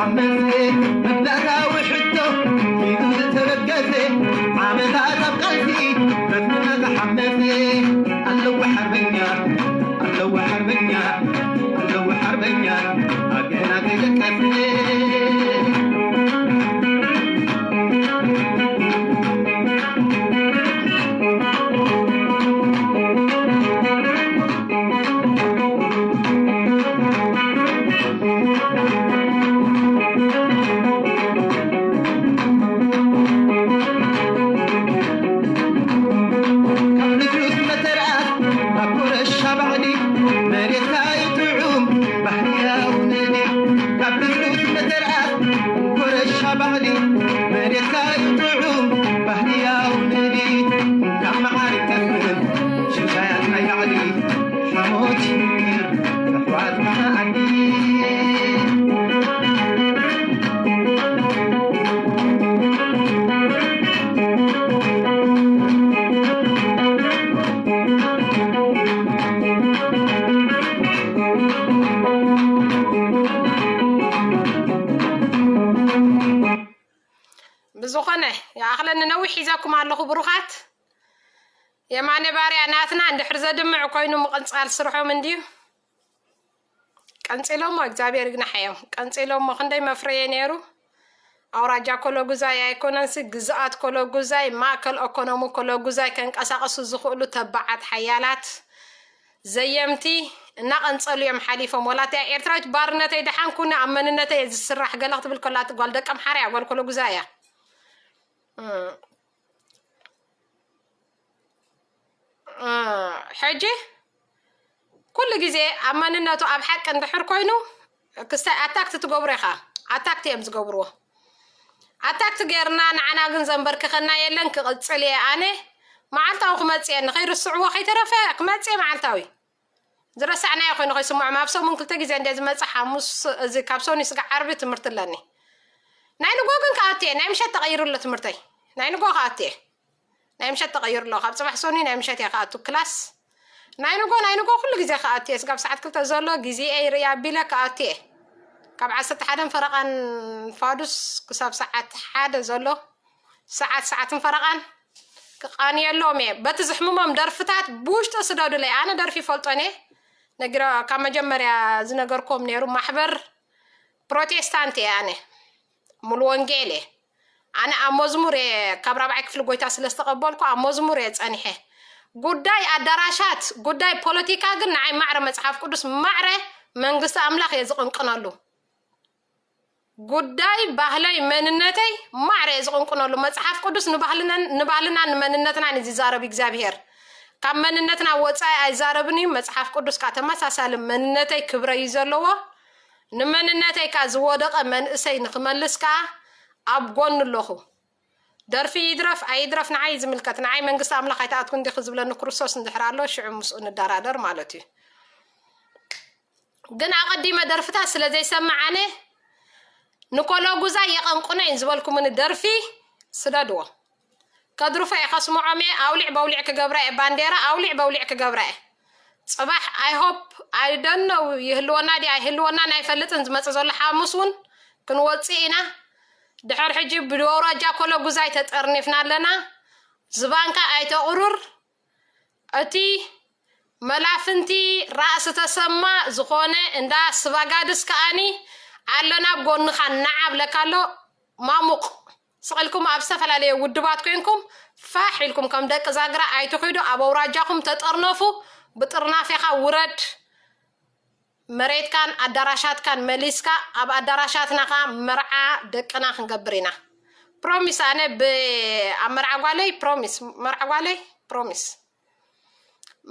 ሓመሰ መብዛእታዊ ሕቶ ሒዙ ዝተበገሰ ዓመታት ኣብ ቃልሲ በስመ ዝሓመሰ ኣለዎ ሓርበኛ፣ ኣለዎ ሓርበኛ፣ ኣለዎ ሓርበኛ ሃገርና ዘይደቀሰ። ካብ ንጉስ መተርኣስ ኣብ ኮረሻ ባዕዲ መሬትካ ይጥዑም ባህርያዊ ንግዲ። ካብ ንጉስ መተርኣስ ኮረሻ ባዕዲ መሬትካ ይጥዑም ባህርያዊ ንግዲ። ካብ መዓር ይጠፍን ሽሻያት ናይ ባዕዲ ሓሞት ይምክር ኣሕዋትና ዓዲ። ብዝኾነ ይኣኽለኒ፣ ነዊሕ ሒዘኩም ኣለኹ ብሩኻት። የማነ ባርያ ናትና እንድሕር ዘድምዕ ኮይኑ ምቕንጻል ስርሖም እንድዩ። ቀንጺሎሞ፣ እግዚኣብሔር ይግናሓዮም። ቀንጺሎሞ ክንደይ መፍረየ ነይሩ። ኣውራጃ ኮሎጉዛይ ኣይኮነንሲ፣ ግዝኣት ኮሎጉዛይ፣ ማእከል ኢኮኖሚ ኮሎጉዛይ ከንቀሳቐሱ ዝኽእሉ ተባዓት ሓያላት ዘየምቲ እናቐንጸሉ እዮም ሓሊፎም። ወላ እቲኣ ኤርትራዊት ባርነተይ ደሓን ኩኒ፣ ኣብ መንነተይ እየ ዝስራሕ ገለ ክትብል ከላ፣ ጓል ደቀ ኣምሓራ እያ፣ ጓል ኮሎጉዛይ እያ። እም። እ፣ ሕጂ ኩሉ ግዜ ኣብ መንነቱ ኣብ ሓቂ እንድሕር ኮይኑ ክስታይ ኣታክት ትገብሮ ኢኻ። ኣታክት እዮም ዝገብርዎ። ኣታክት ጌርና ንዓና ግን ዘንበርክኸና የለን። ክቕጽል እየ ኣነ መዓልታዊ ክመጽእ እየ፣ ንኸይርስዕዎ ከይተረፈ ክመጽእ እየ መዓልታዊ። ዝረሳዕናዮ ኮይኑ ከይስምዖም ኣብ ሰሙን ክልተ ግዜ እንደ ዝመጽእ ሓሙስ፣ እዚ ካብ ሰኒ ስጋዕ ዓርቢ ትምህርቲ ኣለኒ። ናይ ንጎ ግን ክኣቱ እየ፣ ናይ ምሸት ተቐይሩ ኣሎ ትምህርተይ። ናይ ንጎ ክኣቱ እየ። ናይ ምሸት ተቐይሩ ኣሎ። ካብ ጽባሕ ሰኒ ናይ ምሸት እየ ክኣቱ ክላስ። ናይ ንጎ፣ ናይ ንጎ ኩሉ ግዜ ክኣቱ እየ። ስጋብ ሰዓት ክልተ ዘሎ ግዜኤ ይርኢ ኣቢለ ክኣቱ እየ። ካብ ዓሰርተ ሓደን ፈረቓን ፋዱስ ክሳብ ሰዓት ሓደ ዘሎ ሰዓት፣ ሰዓትን ፈረቓን ክቓንየሎም እየ። በቲ ዝሕምሞም ደርፍታት ብውሽጢ ስደዱለይ። ኣነ ደርፊ ይፈልጦን እየ። ነጊረ-፣ ካብ መጀመርያ ዝነገርኩም ነይሩ። ማሕበር ፕሮቴስታንት እየ ኣነ። ሙሉ ወንጌል እየ። ኣነ ኣብ መዝሙር እየ፣ ካብ ራብዓይ ክፍሊ ጎይታ ስለ ዝተቐበልኩ ኣብ መዝሙር እየ ጸኒሐ። ጉዳይ ኣዳራሻት፣ ጉዳይ ፖለቲካ ግን ንዓይ ማዕረ መጽሓፍ ቅዱስ፣ ማዕረ መንግስቲ ኣምላኽ እየ ዝቕንቅነሉ። ጉዳይ ባህለይ፣ መንነተይ ማዕረ እየ ዝቕንቅነሉ። መጽሓፍ ቅዱስ ንባህልነን-፣ ንባህልናን ንመንነትናን እዩ ዝዛረብ እግዚኣብሄር። ካብ መንነትና ወጻኢ ኣይዛረብን እዩ። መጽሓፍ ቅዱስ ከኣ ተመሳሳሊ መንነተይ ክብረ እዩ ዘለዎ። ንመንነተይ ከኣ ዝወደቐ መንእሰይ ንኽመልስ ከኣ ኣብ ጎኑ ኣለኹ። ደርፊ ይድረፍ ኣይድረፍ ንዓይ ዝምልከት፣ ንዓይ መንግስቲ ኣምላኽ ኣይትኣትኩን ዲኺ ዝብለኒ ክርስቶስ እንድሕር ኣሎ፣ ሽዑ ምስኡ ንደራደር ማለት እዩ። ግን ኣቐዲመ ደርፍታት ስለ ዘይሰምዕ ኣነ ንኮሎጉዛይ የቐንቁነ እየን ዝበልኩምኒ ደርፊ ስደድዎ። ከድርፎ እየ ከስምዖም እየ፣ ኣውሊዕ በውሊዕ ክገብራ እየ፣ ባንዴራ ኣውሊዕ በውሊዕ ክገብራ እየ። ጽባሕ I hope I don't know ይህልወና ድዩ ኣይህልወናን ኣይፈልጥን፣ ዝመጽእ ዘሎ ሓሙስ እውን ክንወጽእ ኢና። ድሕር ሕጂ ብደረጃ ኮሎጉዛይ ተጠርኒፍና ኣለና። ዝባንካ ኣይተቑርር። እቲ መላፍንቲ ራእሲ ተሰማ ዝኾነ እንዳ ስባጋድስ ከኣኒ ኣለና ኣብ ጎንኻ እናዓብለካ ኣሎ። ማሙቕ ስቕ ኢልኩም ኣብ ዝተፈላለየ ውድባት ኮይንኩም ፋሕ ኢልኩም ከም ደቂ ዛግራ ኣይትኺዱ። ኣብ ኣውራጃኹም ተጠርነፉ። ብጥርናፌኻ ውረድ። መሬትካን ኣዳራሻትካን መሊስካ ኣብ ኣዳራሻትና ኸዓ መርዓ ደቅና ክንገብር ኢና። ፕሮሚስ፣ ኣነ ብ-፣ ኣብ መርዓ ጓለይ ፕሮሚስ፣ መርዓ ጓለይ ፕሮሚስ።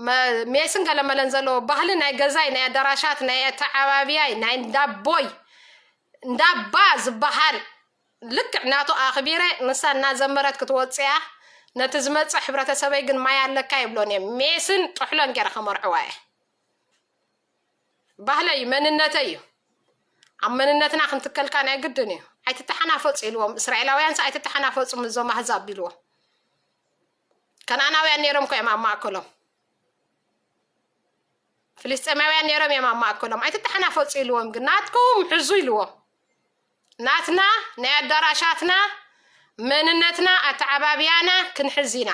መ-፣ ሜስን ገለመለን ዘለዎ ባህሊ ናይ ገዛይ፣ ናይ ኣዳራሻት፣ ናይ ኣተዓባብያይ፣ ናይ እንዳቦይ፣ እንዳባ ዝበሃል ልክዕ ናቱ ኣኽቢረ፣ ንሳ እናዘመረት ክትወፅእ እያ። ነቲ ዝመፅእ ሕብረተሰበይ ግን ማይ ኣለካ ይብሎን እየ። ሜስን ጥሕሎን ገይረ ከመርዕዋ እየ። ባህለይ እዩ፣ መንነተይ እዩ። ኣብ መንነትና ክንትከልካ ናይ ግድን እዩ። ኣይትተሓናፈፁ ኢልዎም እስራኤላውያንስ፣ ኣይትተሓናፈፁ ምስዞም ኣህዛብ ኢልዎም። ከነኣናውያን ነይሮም እኮ እዮም ኣብ ማእከሎም። ፍልስጤማውያን ነይሮም እዮም ኣብ ማእከሎም። ኣይትተሓናፈፁ ኢልዎም፣ ግን ናትኩም ሕዙ ኢልዎም። ናትና ናይ ኣዳራሻትና መንነትና ኣተዓባብያና ክንሕዝ ኢና።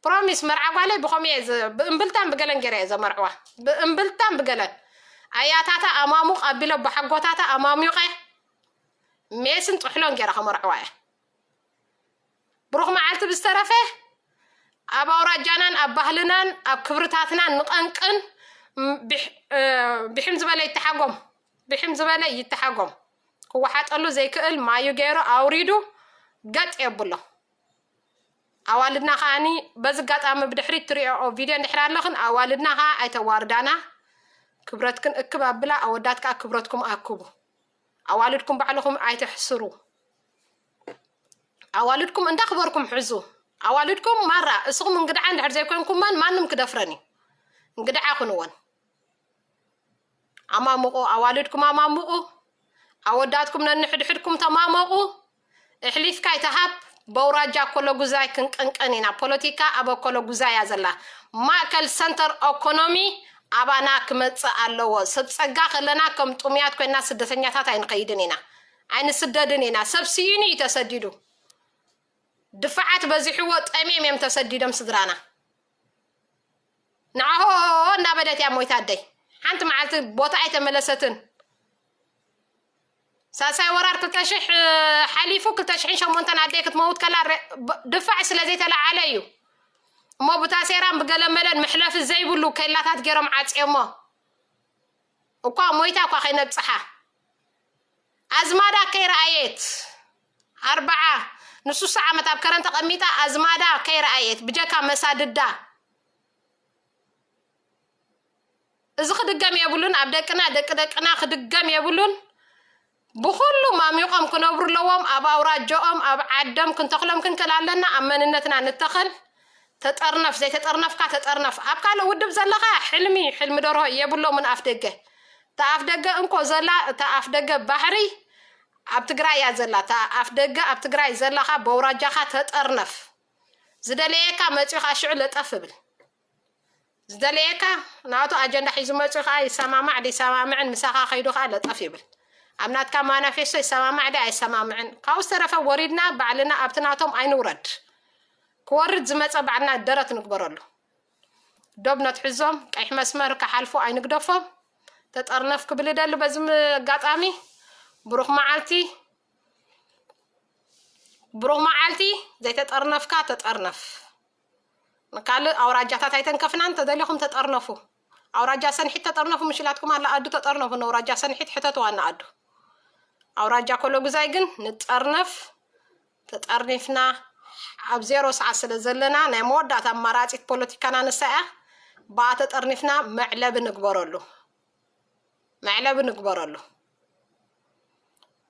ፕሮሚስ መርዓ ጓለይ ብኸምኡ እየ ዝ- ብእምብልታን ብገለን ገይረ እየ ዘመርዕዋ። ብእምብልታን ብገለን ኣያታታ ኣማሙቕ ኣቢለ ብሓጎታታ ኣማሙቐ ሜስን ጥሕሎን ገይረ ከመርዕዋ እየ። ብሩኽ መዓልቲ ብዝተረፈ ኣብ ኣውራጃናን ኣብ ባህልናን ኣብ ክብርታትናን ንቐንቅን። ም- ብሕ- እ፣ ብሕም ዝበለ ይተሓጎም፣ ብሕም ዝበለ ይተሓጎም። ክወሓጠሉ ዘይክእል ማዩ ገይሩ ኣውሪዱ ገጥ የብሎ። ኣዋልድና ከዓኒ በዚ ኣጋጣሚ ብድሕሪት ትሪኦ ቪድዮ እንድሕር ኣለኽን ኣዋልድና ከዓ ኣይተዋርዳና። ክብረትክን እክብ ኣብላ ኣወዳት ከዓ ክብረትኩም ኣክቡ። ኣዋልድኩም ባዕልኹም ኣይተሕስሩ። ኣዋልድኩም እንዳኽበርኩም ሕዙ። ኣዋልድኩም ማራ እስኹም እንግድዓ እንድሕር ዘይኮንኩመን ማንም ክደፍረን እዩ። እንግድዓ ኩንወን። ኣማምቑ ኣዋልድኩም ኣማምቑ። ኣወዳትኩም ነንሕድሕድኩም ተማመቑ። እሕሊፍካ ይተሃብ። በውራጃ ኮሎ ጉዛይ ክንቀንቀን ኢና። ፖለቲካ ኣብ ኮሎ ጉዛይ እያ ዘላ። ማእከል ሰንተር ኢኮኖሚ ኣባና ክመጽእ ኣለዎ። ሰብ ጸጋ ከለና ከም ጥሙያት ኮይና ስደተኛታት ኣይንኸይድን ኢና። ኣይንስደድን ኢና። ሰብ ስኢኑ እዩ ተሰዲዱ። ድፋዓት በዚሕዎ ጠምዮም እዮም ተሰዲዶም ስድራና። ንዓሆ እናበለት እያ ሞይታ ኣደይ። ሓንቲ መዓልቲ ቦታ ኣይተመለሰትን። ሳልሳይ ወራር ክልተ ሽሕ ሓሊፉ ክልተ ሽሕን ሸሞንተን ኣደይ ክትመውት ከላ ረ- ብ- ድፋዕ ስለ ዘይተለዓለ እዩ። እሞ ብታሴራን ብገለመለን መሕለፊ ዘይብሉ ኬላታት ገይሮም ዓፅዮሞ እኳ ሞይታ እኳ ከይነብፅሓ ኣዝማዳ ከይረኣየት ኣርብዓ ንሱሳ ዓመት ኣብ ከረን ተቐሚጣ ኣዝማዳ ከይረኣየት ብጀካ መሳድዳ። እዚ ክድገም የብሉን። ኣብ ደቅና ደቂ ደቅና ክድገም የብሉን። ብኹሉ ማሚቖም ክነብሩ ኣለዎም። ኣብ ኣውራጃኦም ኣብ ዓዶም ክንተኽሎም ክንክእል ኣለና። ኣብ መንነትና ንተኸል። ተጠርነፍ ዘይተጠርነፍካ ተጠርነፍ። ኣብ ካልእ ውድብ ዘለኻ ሕልሚ ሕልሚ ደርሆ የብሎምን ኣፍ ደገ። እታ ኣፍ ደገ እንኮ ዘላ እታ ኣፍ ደገ ባሕሪ ኣብ ትግራይ እያ ዘላ። እታ ኣፍ ደገ ኣብ ትግራይ ዘለኻ በውራጃኻ ተጠርነፍ። ዝደለየካ መፂኡ ከዓ ሽዑ ለጠፍ እብል። ዝደለየካ ናቱ ኣጀንዳ ሒዙ መፂኡ ከዓ ይሰማማዕ ዶ ይሰማምዕን ምሳኻ ከይዱ ከዓ ለጠፍ ይብል። ኣብ ናትካ ማናፌስቶ ይሰማማዕ ዶ ኣይሰማምዕን። ካብኡ ዝተረፈ ወሪድና ባዕልና ኣብቲ ናቶም ኣይንውረድ። ክወርድ ዝመፀ ባዕልና ደረት ንግበረሉ። ዶብ ነትሕዞም ቀይሕ መስመር ክሓልፉ ኣይንግደፎም። ተጠርነፍ ክብል እደሊ በዚ ኣጋጣሚ። ብሩኽ መዓልቲ። ብሩኽ መዓልቲ። ዘይተጠርነፍካ ተጠርነፍ። ንካልእ ኣውራጃታት ኣይተንከፍናን። ተደሊኹም ተጠርነፉ። ኣውራጃ ሰንሒት ተጠርነፉ ምሽላትኩም ኣላ ኣዱ ተጠርነፉ። ንኣውራጃ ሰንሒት ሕተትዋ ኣላ ኣዱ። ኣውራጃ ኮሎጉዛይ ግን ንጠርነፍ። ተጠርኒፍና ኣብ ዜሮ ሰዓት ስለ ዘለና ናይ መወዳእታ ኣማራፂት ፖለቲካና ንሳ እያ። ብኣ ተጠርኒፍና መዕለቢ ንግበረሉ። መዕለቢ ንግበረሉ።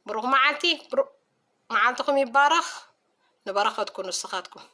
ብሩኽ መዓልቲ። ብሩ- መዓልትኹም ይባረኽ። ንበረኸትኩ ንስኻትኩም።